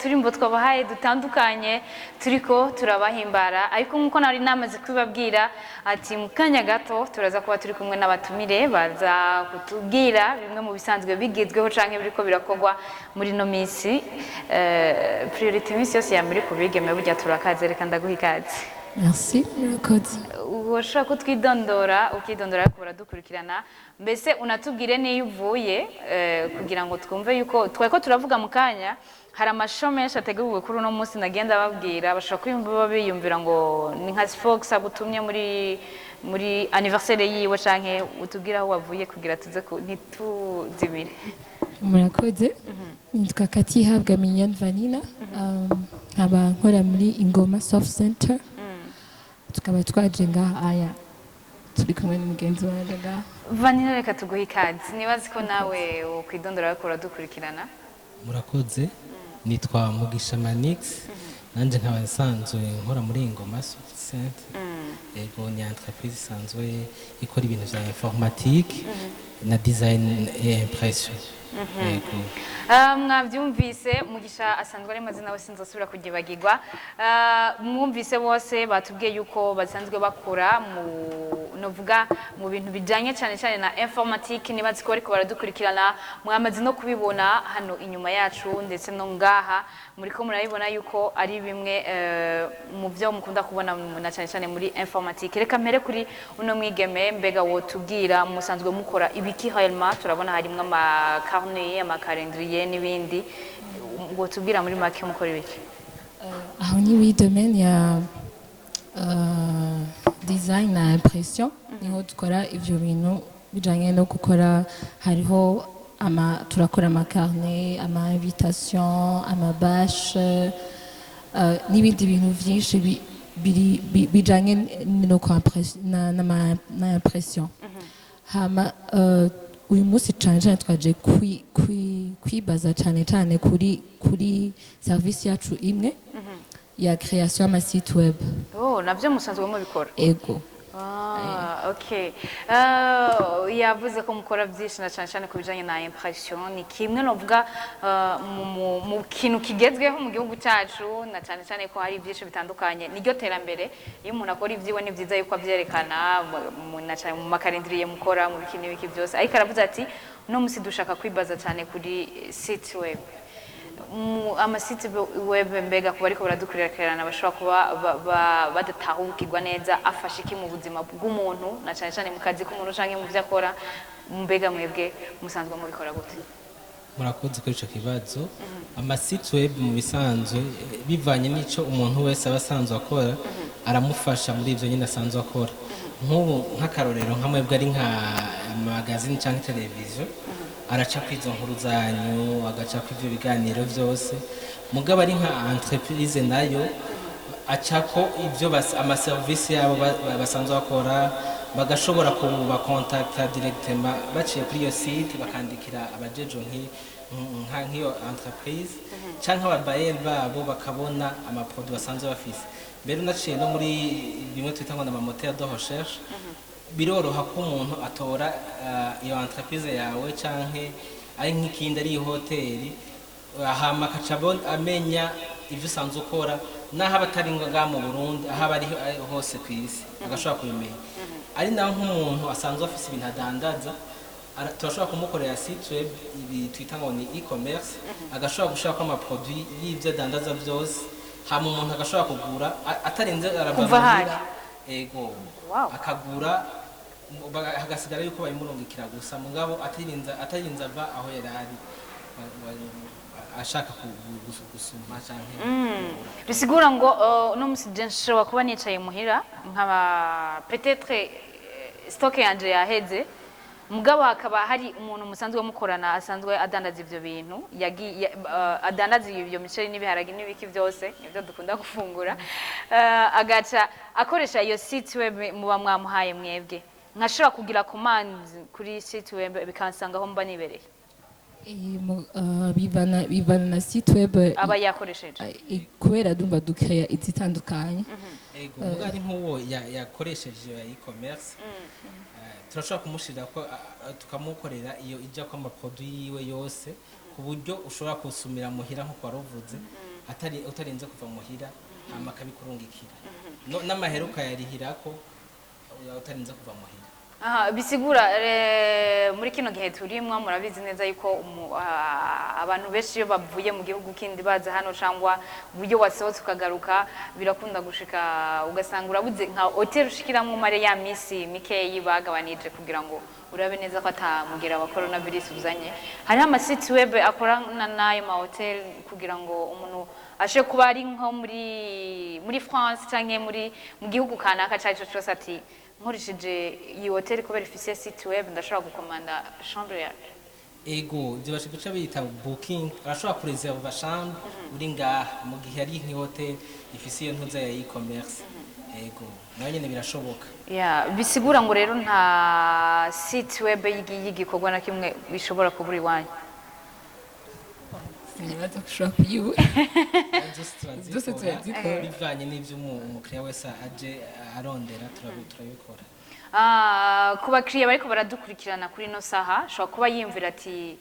Turimbo twabahaye dutandukanye, turiko turabahimbara, ariko nkuko nari namaze kubibabwira ati mu kanya gato turaza kuba turi kumwe n'abatumire, baza kutubwira bimwe mu bisanzwe bigezweho canke biriko birakorwa muri no minsi. Priorité iminsi yose ya mbere ku bigeme. Burya turakaze, reka ndaguha ikaze. Merci, murakoze. Woshobora kutwidondora, ukidondora ariko baradukurikirana, mbese unatubwire n'iyo uvuye, kugira ngo twumve yuko twari ko turavuga mu kanya. Hari amasho menshi ateguwe kuri uno munsi, nagenda babwira bashobora kwiyumva biyumvira ngo ni nka Fox agutumye muri anniversaire yiwe, canke utubwire aho wavuye kugira tuze ntituzimire. Murakoze. Nitwa Katihabwa Mignonne Vanina, nkaba nkora muri Ingoma Soft Center, tukaba twaje ngaha aya turi kumwe n'umugenzi wanje ngaha. Vanina, reka tuguhe ikaze. Nibazi ko nawe wokwidondora ariko uradukurikirana. Murakoze. Nitwa Mugisha Manix, nanjye nkaba nsanzwe nkora muri Ingoma Soft Center. Yego, ni entreprise isanzwe ikora ibintu vya informatique na design et impression, yego. Mwabyumvise, Mugisha asanzwe ari mazina we, sinzosubira kugibagirwa. Mwumvise bose batubwiye yuko basanzwe bakora mu novuga mu bintu bijanye cyane cyane na informatique. Nibazi ko bariko baradukurikirana, mwamaze no kubibona hano inyuma yacu, ndetse no ngaha muriko murabibona yuko ari bimwe mu byo mukunda kubona na cyane cyane muri informatique. Reka mpere kuri uno mwigeme. Mbega wotubwira musanzwe mukora ibiki réellement? Turabona harimwo ama carnet, ama calendrier n'ibindi. Wotubwira muri make mukora ibiki? Aho ni muri domaine ya design na impression, niho dukora ivyo bintu bijanye no gukora. Hariho ama turakora ama carnet, ama invitation, ama bâche, n'ibindi bintu vyinshi bijanye no na impression. Hama uyu munsi cane cane twaje kwibaza cane cane kuri service yacu imwe ya création y'ama site web. Oh, navyo musanzwe mubikora? Ego. Ah, okay. Yavuze ko mukora byinshi na cyane cyane ku bijanye na impression. Ni kimwe novuga mu kintu kigezweho mu gihugu cyacu, na cyane cyane ko hari byinshi bitandukanye, niryo terambere. Iyo umuntu akora ibyiwe ni byiza yuko avyerekana, na cyane mu ma calendrier mukora, mu biki n'ibiki byose. Ariko aravuze ati uno musi dushaka kwibaza cyane kuri site web, ama site web. Mbega kuba ariko baradukurikirana bashobora kuba badatahukirwa neza, afasha iki mu buzima bw'umuntu, na cyane cyane mu kazi k'umuntu canke mu vyo akora? Mbega mwebwe musanzwe mubikora gute? Murakoze kuri ico kibazo. Ama site web mu bisanzwe, bivanye n'ico umuntu wese aba asanzwe akora, aramufasha muri ivyo nyine asanzwe akora. Nk'ubu nk'akarorero, nka mwebwe ari nka magazine canke televiziyo, araca kwizo nkuru zanyu, agaca kw'ivyo biganiro vyose. Mugabo ari nka entreprise nayo, acako ivyo amaserivisi yabo basanzwe bakora, bagashobora kubakontakta directement baciye kuri iyo site, bakandikira abajejo nk'iyo entreprise canke ababayeri babo, bakabona ama produit basanzwe bafise. Mbere unaciye no muri bimwe twita ngo n'ama moteur de recherche, biroroha ko umuntu atora iyo entreprise yawe, canke ari nk'ikindi, ari ihoteli, hama akaca amenya ivyo usanzwe ukora, naho aba atari ngaha mu Burundi, aho aba ari hose ku isi agashobora kubimenya. Ari naho nk'umuntu asanzwe afise ibintu adandaza, turashobora kumukorera site web, ibi twita ngo ni e-commerce, agashobora gushirako ama produit y'ivyo adandaza vyose, hama umuntu agashobora kugura atarinze arava Kuva ahari. muhira. Ego. Akagura, hagasigara yuko babimurungikira gusa, mugabo atarinze ava aho yari ari ashaka gusuma canke kugura. Bisigura ngo uno musi je nshobora kuba nicaye muhira, nkaba peut-être stock yanje yaheze, mugabo hakaba hari umuntu musanzwe mukorana asanzwe adandaza ivyo bintu, adandaza ivyo miceri n'ibiharage n'ibiki byose nivyo dukunda gufungura, agaca akoresha iyo site web muba mwamuhaye mwebwe, nkashobora kugira commande kuri site web bikansanga aho mba nibereye. Bivana na site web aba yakoresheje. Kubera ndumva dukeya izitandukanye. Ego, muga ari nk'uwo yakoresheje ya e-commerce, turashobora kumushirira ko tukamukorera iyo ijya ko ama produit yiwe yose, ku buryo ushobora kusumira muhira nk'uko wari uvuze. Atari utarinze kuva muhira, hama akabikurungikira. N'amahera ukayarihirako utarinze kuva muhira. Aha, bisigura muri kino gihe turimwo, murabizi neza yuko abantu benshi iyo bavuye mu gihugu kindi baza hano, cyangwa uburyo wasohotse ukagaruka, birakunda gushika ugasanga urabuze nka hôtel ushikiramwo umare ya misi mikeyi bagabanije kugira ngo urabe neza ko atamugera wa coronavirus uzanye. Hariho ama site web akorana n'ayo ma hôtel kugira ngo umuntu ashe kuba ari nko muri France canke mu gihugu kanaka cari co cose, ati nkoresheje iyi hôtel kubera ifise site web ndashobora gukomanda chambre yacu. Ego, ibyo basha guca bita booking. Arashobora kureserva chambre uri ngaha mu gihe ari nk'ihôtel ifise iyo ntuza ya e-commerce. Ego, nayo nyene birashoboka. Ya, bisigura ngo rero nta site web y'igikorwa na kimwe bishobora kubura iwanyu. Sinibaza ko ushobora kuyibura. Zose turazikora. Zose turazikora. Bivanye n'ivyo umukiriya wese aje arondera, turabikora. Ah, ku bakiriya bariko baradukurikirana kuri ino saha, ashobora kuba yiyumvira ati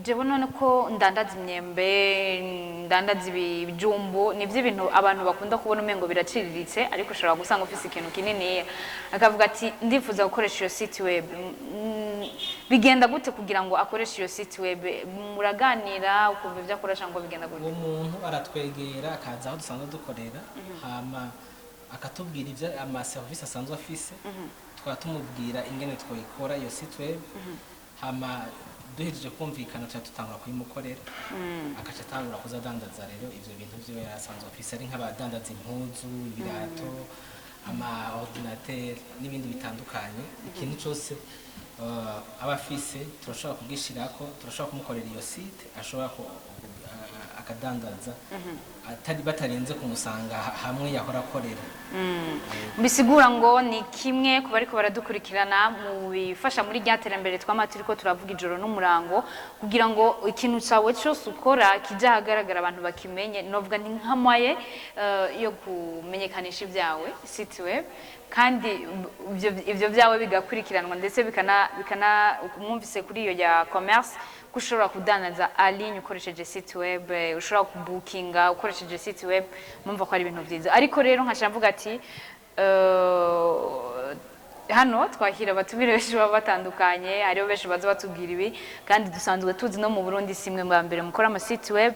jewe none ko ndandaza imyembe, ndandaza ibijumbu, nivyo ibintu abantu bakunda kubona umengo biraciriritse, ariko ushobora gusanga ufise ikintu kininiya, akavuga ati ndifuza gukoresha iyo site web. Bigenda gute kugira ngo akoreshe iyo site web? Muraganira ukumva ivyo akora cyangwa bigenda gute? Uwo muntu aratwegera, akaza aho dusanzwe dukorera, hama akatubwira ibyo amaserivisi asanzwe afise, tukaba tumubwira ingene twoyikora iyo site web. Hama duhejeje kumvikana, tuba tutangura kuyimukorera, akaca atangura kuza adandaza rero ivyo bintu vyiwe yari asanzwe afise, ari nk'abadandaza impuzu, ibirato, ama ordinateur n'ibindi bitandukanye. Ikintu cyose aba afise turashobora kugishirako, turashobora kumukorera iyo site, ashobora akadandaza atari batarinze kumusanga hamwe yahora akorera. Bisigura ngo ni kimwe ku bariko baradukurikirana mu bifasha muri rya terambere twama turiko turavuga ijoro n'umurango, kugira ngo ikintu cawe cyose ukora kije ahagaragara, abantu bakimenye. Novuga ni nk'amaye yo kumenyekanisha ibyawe, site web, kandi ivyo byawe bigakurikiranwa, ndetse bikana mwumvise kuri iyo ya commerce ko ushobora kudandaza en ligne ukoresheje site web, ushobora kubukinga ukoresheje site web. Mumva ko ari ibintu byiza. Ariko rero nkaca mvuga ati hano twakira abatumire benshi baba batandukanye, hariho benshi baza batubwira ibi, kandi dusanzwe tuzi no mu Burundi si mwe bwa mbere mukora ama site web.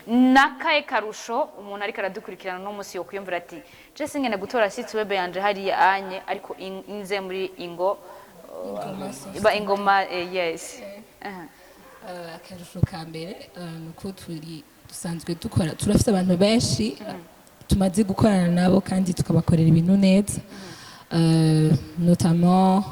Nakaye karusho umuntu ariko aradukurikirana no munsi yo kwiyumvira ati je singene gutora site web yanje hariya anye, ariko inze muri Ingo iba Ingoma, yes. Aha. Akarusho ka mbere ni uko turi dusanzwe dukora, turafite abantu benshi tumaze gukorana nabo kandi tukabakorera ibintu neza. Notamment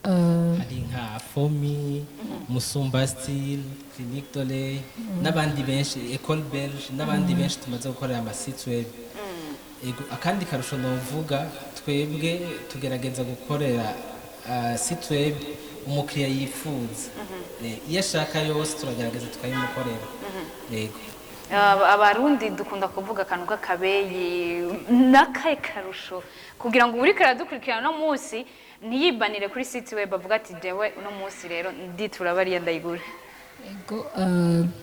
Hari nka Fomi, Musumba Style, Clinique Dole n'abandi benshi, Ecole Belge n'abandi benshi tumaze gukorera ama site web. Ego, akandi karusho novuga, twebwe tugerageza gukorera site web umukiriya yifuza. Iyo ashaka yose turagerageza tukayimukorera. Yego. Abarundi dukunda kuvuga akantu k'akabeyi. N'akahe karusho kugira ngo uriko aradukurikirana uno munsi ntiyibanire kuri site web, avuga ati jewe uno munsi rero nditura bariya ndayigure? Ego,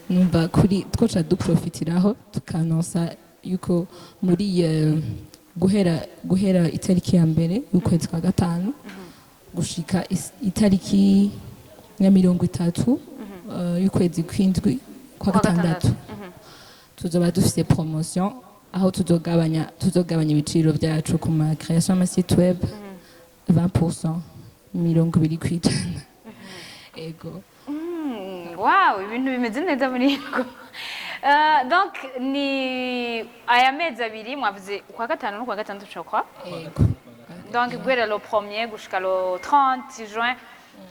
numva kuri twoca duprofitiraho tukanonsa yuko muri guhera itariki ya 1 y'ukwezi kwa gatanu gushika itariki ya 30 y'ukwezi kw'indwi kwa Kwa gatandatu, tuzoba dufise promotion aho tuzogabanya ibiciro byacu ku ma création ama site web 20%, 20%. Ego. Wow, ibintu bimeze neza muri Ingo. Donc ni aya mezi abiri mwavuze, ukwa gatanu n'ukwa gatandatu je crois. Ego. Donc guhera le premier gushika le 30 juin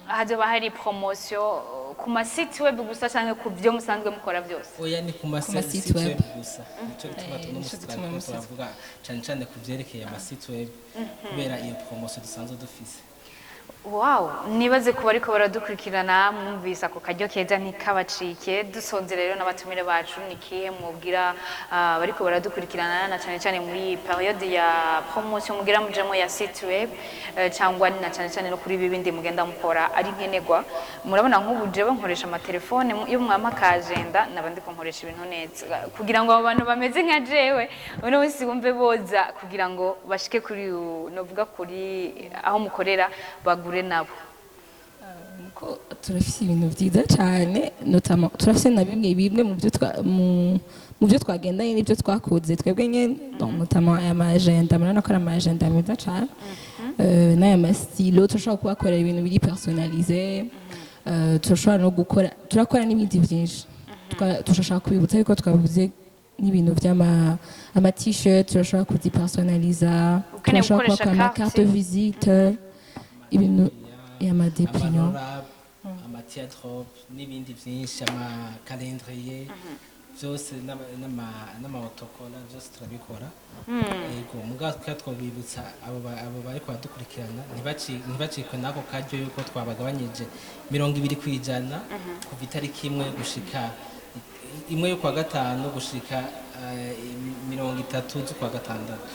hazoba hari promotion ku ma site web gusa canke ku byo musanzwe mukora byose? Oya, ni ku ma ma site site web. web gusa. Nico gituma tuno Nico musi gituma twariko musi- turavuga cane cane ku vyerekeye ama site web kubera iyo promotion dusanzwe dufise. Wow, nibaze kuba ariko baradukurikirana, mwumvise ako karyo keza, ntikabacike. Dusonze rero n'abatumire bacu, ni kihe mubwira bariko baradukurikirana, na cyane cyane muri période ya promotion mugira mujemo ya site web, cyangwa na cyane cyane no kuri ibi bindi mugenda mukora ari nkenerwa? Murabona nk'ubu jewe nkoresha amatelefone, iyo mwampa ka agenda naba ndiko nkoresha ibintu neza, kugira ngo abo bantu bameze nka jewe uno munsi bumve boza kugira ngo bashike kuri novuga kuri aho mukorera, bagure nabo. Ko turafise ibintu byiza cyane, notamment turafise na bimwe bimwe mu byo twagendanye n'ibyo twakoze twebwe nyene. Donc notamment aya ma agenda, murabona ko ari ama agenda meza cyane, n'aya ma stylo turashobora kubakorera ibintu biri personnalisé. Turashobora no gukora, turakora n'ibindi byinshi. Turashaka kubibutsa yuko twavuze n'ibintu by'ama ama t-shirt, turashobora kuzipersonnaliza. Ukeneye Turashobora gukoresha kubakora ama carte. Carte visite, ibintu y'ama dépliant. Ama roll-up, ama teardrop n'ibindi byinshi, ama calendrier byose, n'ama autocollant, byose turabikora. Yego, mugabo twa twabibutsa abo bariko baradukurikirana ntibacikwe n'ako karyo yuko twabagabanyije 20% kuva itariki 1 gushika 1 y'ukwa gatanu gushika 30 z'ukwa gatandatu.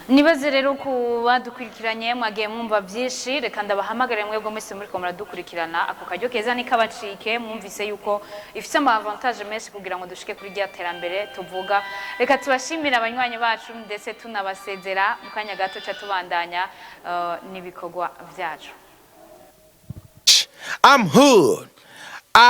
Nibaze rero ku badukurikiranye, mwagiye mwumva byinshi. Reka ndabahamagare mwebwe mwese muri ko muradukurikirana, ako karyo keza ntikabacike. Mwumvise yuko ifite ama avantage menshi kugira ngo dushike kuri rya terambere tuvuga. Reka tubashimire abanywanyi bacu, ndetse tunabasezera mu kanya gato ca tubandanya n'ibikorwa byacu. I'm hood.